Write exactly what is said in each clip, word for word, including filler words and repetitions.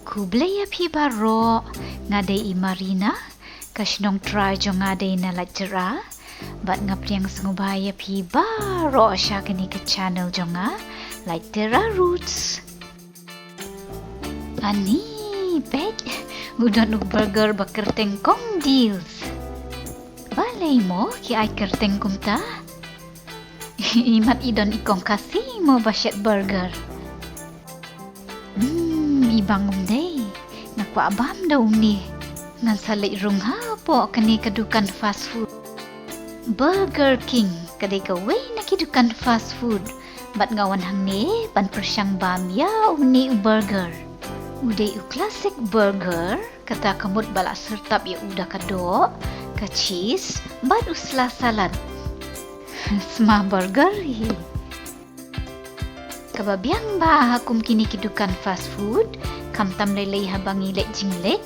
Khublei ïa phi baroh, nga dei i Marina, ka shnong trai jong nga dei na Laitera, bad nga pdiang sngewbha ïa phi baroh sha kane ka channel jong nga, Laitera Roots. Ani, peit, u don u burger ba kyrteng Kong Deals. Balei mo ki ai kyrteng kumta? Imat i don i kong Khasi mo ba shet burger. Hmm, i bang um dei. Nga kwah bam da une. Ngan sa leit rung hapoh kane ka dukan fast food. Burger King, ka dei kawei na ki dukan fast food. Bad nga wan hangne ban pyrshang bam ïa une u burger. U dei u classic burger, kata ka mut ba la syrtap ïa u da ka doh, ka cheese, bad u sla salad. Sma burger hi. Kaba biang bha ha kum kine ki dukan fast food, khamtam lei lei haba ngi leit jingleit,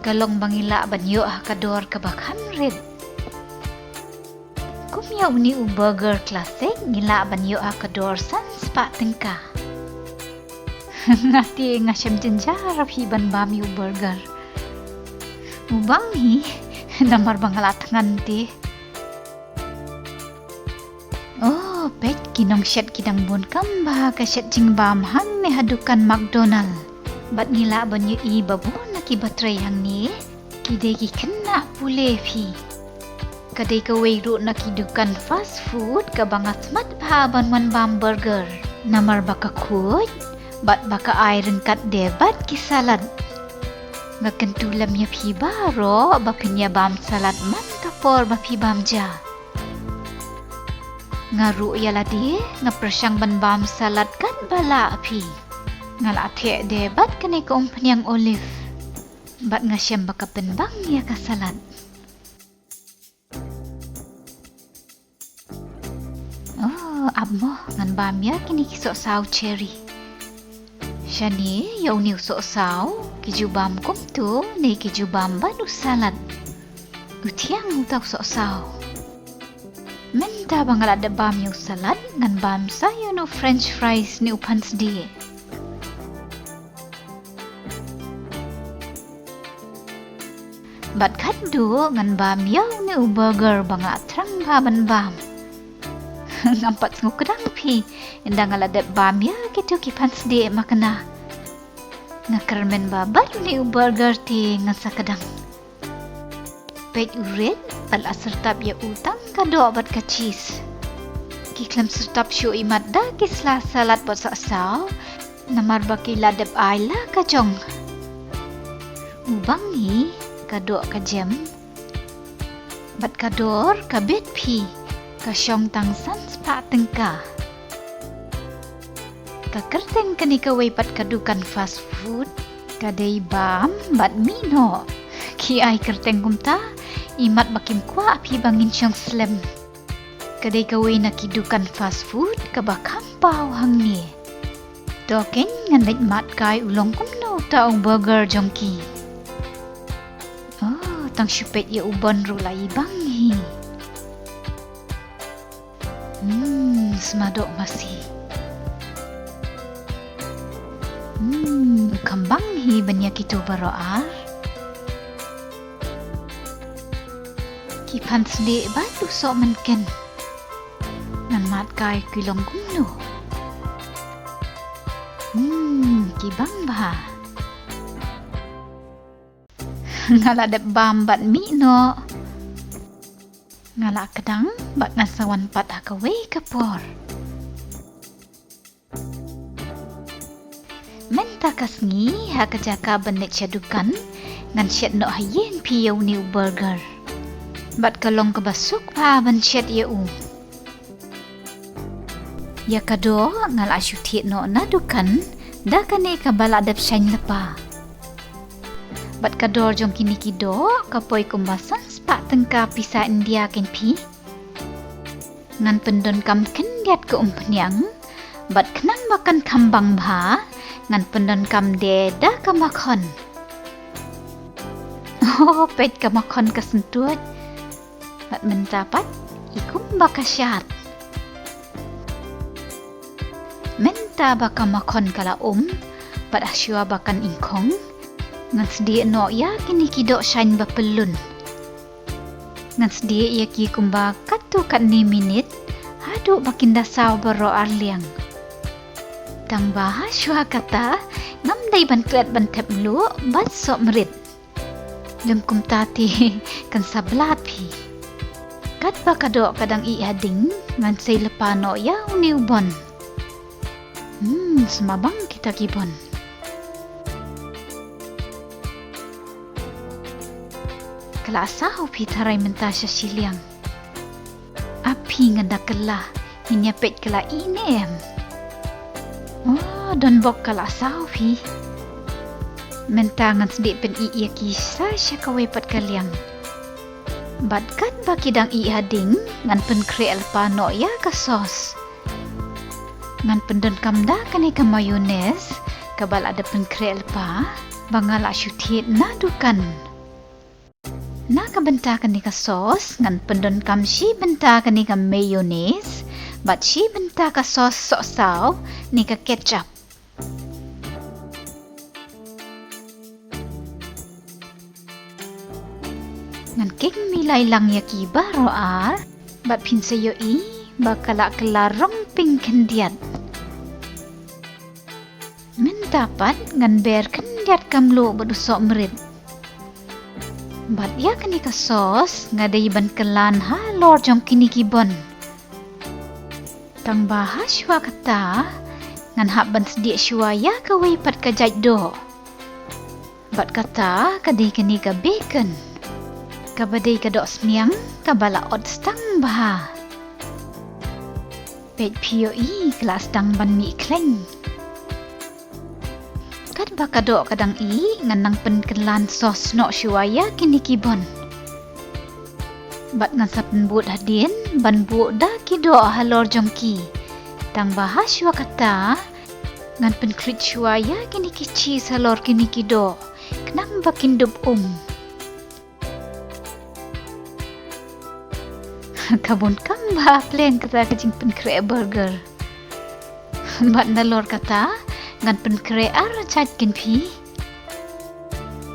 ka long ba ngi lah ban ïoh ha ka dor kaba kham rit. Kum ïa une u burger classic, ngi lah ban ïoh ha ka dor san spah tyngka. Nga te nga shem jynjar phi ban bam ïa u burger. U bang hi, namar ba nga la thngan te. Oh, peit ki nongshet ki dang bun kam bha ka shet jingbam hangne ha dukan McDonald. Bad ngi lah ban ïohi ba bun na kiba trei hangne ki dei ki khynnah pule phi. Ka dei kawei ruh na ki dukan fast food kaba nga smat bha ban wan bam burger. Namar ba ka khuid, bad ba ka ai ryngkat de bad ki salad. Nga kyntu lem ïa phi baroh ba phin ïa bam salad man ka por ba phi bam ja. Nga ruh ïa lade, nga pyrshang ban bam salad katba lah phi. Nga la theh de bad kane ka umphniang olive. Bad nga shem ba ka pynbang ïa ka salad. Oh, ap mo, ngan bam ïa kine ki sohsaw cherry. Shane, ïa une u sohsaw, ki ju bam kumto, ne ki ju bam bad u salad. U thiang uta u sohsaw. Mynta ba nga la dep bam ïa u salad, ngan bam sa ïa une u french fries ne u phansdieh. Bad khatduh ngan bam ïa une u burger ba nga thrang bha ban bam. Ngam pat sngewkdang phi, ynda nga la dep bam ïa kito ki phansdieh makna. Nga kyrmen ba bad une u burger te ngan sa kdang. Peit u rit, bad la syrtap ïa u tang ka doh bad ka cheese. Ki khlem syrtap shuh imat da ki sla salad bad sohsaw, namar ba ki la dep ai la ka jong. U bang hi, ka doh ka jem. Bad ka dor ka bit phi, ka shong tang san spah tyngka. Ka kyrteng kane kawei pat ka dukan fast food ka dei bam bad mih noh. Ki ai kyrteng kumta, imat ba kim kwah phi ba ngin shong slem. Ka dei kawei na ki dukan fast food kaba kham paw hangne. To ken ngan leit mad kai u long kumno uta u burger jong ki. Oh, tang shu peit ïa u bun ruh la i bang hi. Hmm, sma doh masi. Hmm, u kham bang hi ban ïa kito baroh ar. Ki phansdieh bad u sohmynken. Ngan mad kai ki long kumno. Hmm, ki bang bha. Nga la dep bam bad mih noh. Nga la kdang bad ngan sa wan pat ha kawei ka por. Mynta ka sngi ha ka jaka ban leit sha dukan, ngan shet noh ha ïing phi ïa une u burger. Bad ka long kaba suk bha ban shet ïa u. Ïa ka doh nga la shu thied noh na dukan da kane kaba la dep shaiñ lypa. Bad ka dor jong kine ki doh ka poi kumba san spah tyngka pisa India kein phi. Ngan pyndonkam khyndiat ka umphniang bad khnang ba kan kham bang bha ngan pyndonkam de da ka makhon. Oh, peit ka makhon ka syntuid. Bad mynta pat i kumba ka shad. Mynta ba ka makhon ka la um, Bad hashwa ba kan ingkhong, ngan sdieh noh ïa kine ki doh shaiñ ba pyllun. Ngan sdieh ïa ki kumba katto katne minit, haduh ba kin da saw baroh arliang. Tang ba hashwa kata, ngam dei ban klet ban thep mluh, bad soh mrit. Lym kumta te kan sa blat phi. Katba ka doh ka dang ih ha ding, ngan sei lypa noh ïa une u bon. Hmm, sma bang kita ki bon. Ka la saw phi tharai mynta sha shiliang. Ap phi ngan da kylla, ngin ïa peit ka la ih ne em. Oh, don bok ka la saw phi. Mynta ngan sdieh pynïaid ïa ki sa sha kawei pat ka liang. Bad katba ki dang ih ha ding, ngan pynkhreh lypa noh ïa ka sauce. Ngan pyndonkam da kane ka mayonnaise, kaba la dep pynkhreh lypa, ba nga la shu thied na dukan. Na ka bynta kane ka sauce, ngan pyndonkam shi bynta kane ka mayonnaise, bad shi bynta ka sauce sohsaw, ne ka ketchup. Ngan khmih lai lang ïa ki baroh ar, bad phin sa ïohi, ba ka la kylla rong pink khyndiat. Mynta pat ngan ber khyndiat ka mluh bad u soh mrit. Bad ïa kane ka sauce nga dei ban kyllan halor jong kine ki bon. Tang ba hashwa kata ngan hap ban sdieh shwa ïa kawei pat ka jait doh. Bad kata ka dei kane ka bacon. Kaba dei ka doh sniang kaba la ot stang bha. Peit phi ïohi ka la sdang ban mih khlaiñ. Katba ka doh ka dang ih ngan nang pynkylla sauce noh shwa ïa kine ki bon. Bad ngan sa pynbud hadien ban buh da ki doh halor jong ki. Tang ba hashwa kata ngan pynkhluit shwa ïa kine ki cheese halor kine ki doh. Khnang ba kin dup um. Ka bun kam ba pleng kata ka jingpynkhreh burger. Bad nalor kata ngan pynkhreh ar jait kin phi.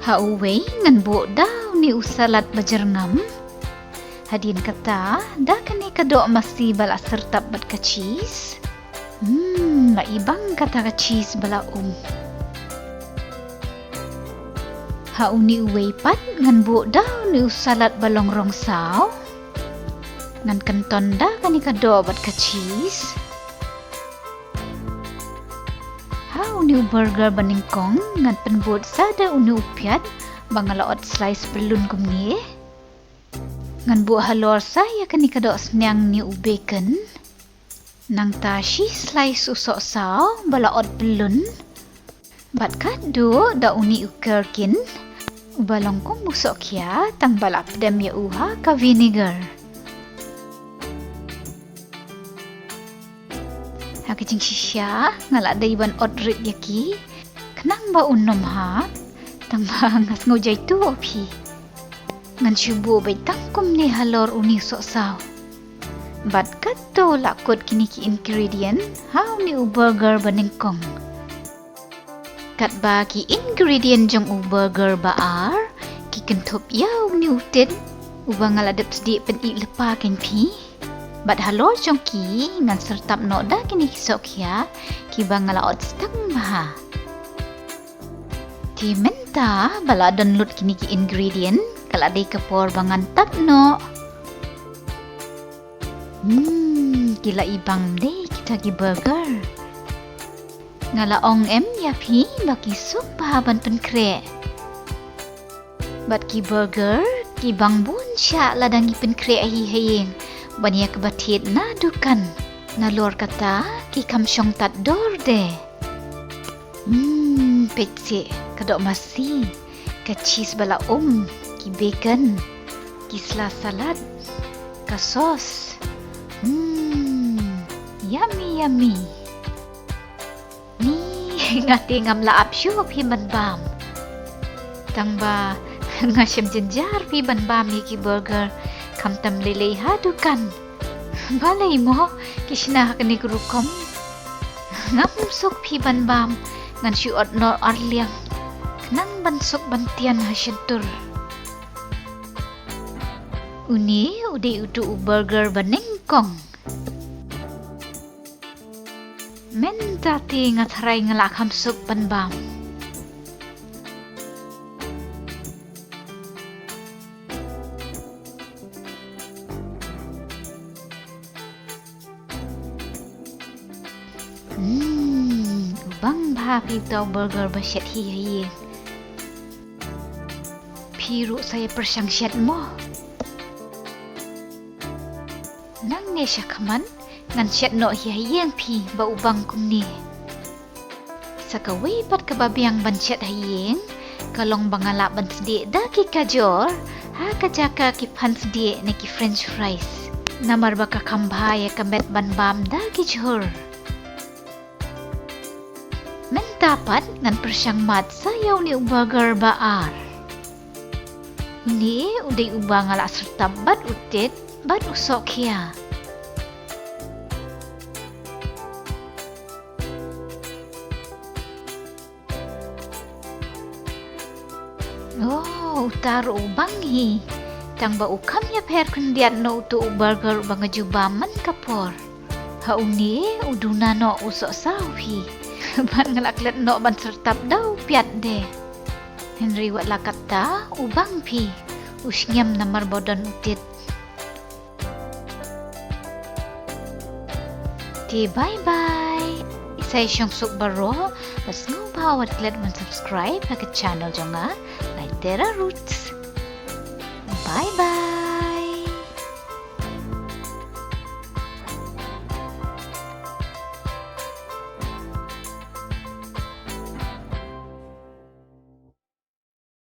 Ha uwei ngan buh da une u salad ba jyrngam. Hadien kata da kane ka doh masi ba la syrtap bad ka cheese. Hmm, la ibang kata ka cheese ba la um. Ha une uwei pat ngan buh da une u salad ba long rong saw. Ngan kynton da kane ka doh bad ka cheese. Ha une u burger ba nyngkong ngan pynbud sa da une u piat ba nga la ot slice pyllun kumne. Ngan buh halor sa ïa kane ka doh sniang ne u bacon. Nangta shi slice u sohsaw ba la ot pyllun. Bad khadduh da une u gherkin uba long kum u sohkhia tang ba la pdem ïa u ha ka vinegar. Ha ka jingshisha nga la dei ban ot rit ïa ki khnang ba un ym hap, tang ba nga sngew jaituh phi. Ngan shu buh beit tang kumne halor une u sohsaw. Bad kato la kut kine ki ingredient ha une u burger ba nyngkong. Katba ki ingredient jong u burger ba ar ki kynthup ïa une u tit uba nga la dep sdieh pynïaid lypa kein phi. Bad halor jong ki ngan syrtap noh da kine ki sohkhia kiba nga la ot stang bha. Te mynta ba la don lut kine ki ingredient ka la dei ka por ba ngan tap noh. Hmm, ki la ibang de kita ki burger. Nga la ong em ïa phi ba ki suk bha ban pynkhreh. Bad ki burger ki bang bun shah lada ngi pynkhreh hi ha ïing ban ïa kaba thied na dukan. Nalor kata ki kham shong tad dor de. Hmm, peit seh ka doh masi, ka cheese ba la um, ki bacon, ki sla salad, ka sauce. Hmm, yummy yummy. Ni, nga te ngam lah ap shuh phi ban bam. Tang ba nga shem jynjar phi ban bam ïa ki burger khamtam lei lei ha dukan. Balei mo ki shna ha kane ka rukom? Ngam suk phi ban bam, Ngan shu ot noh ar liang. Khnang ban suk ban tian ha shyntur. Une u dei utu u burger ba nyngkong. Mynta te nga tharai nga lah kham suk ban bam. Hmm, u bang bha phi uta u burger ba shet hi ha ïing. Phi ruh sa ïa pyrshang shet mo. Nangne shakhmat ngan shet noh hi ha ïing phi ba u bang kumne. Sa kawei pat kaba biang ban shet ha ïing ka long ba nga lah ban sdieh da ki kajor ha ka jaka ki phan sdieh ne ki french fries. Namar ba ka kham bha ïa ka met ban bam da ki jhur. Mynta pat ngan pyrshang mad sa ïa une u burger ba ar. Une u dei uba nga lah syrtap bad u tit bad u sohkhia. Oh, uta ruh u bang hi. Tang ba u kham ïapher khyndiat na utu u burger uba nga ju bam man ka por. Ha une u duna noh u sohsaw hi. Bad nga lah klet noh ban syrtap da u piat de. Hynrei wat la katta u bang phi. U sngem namar ba u don u tit. Te bye bye. Sa ïa shong suk baroh. Bad sngewbha wat klet ban subscribe ha ka channel jong nga, Laitera Roots. Bye bye.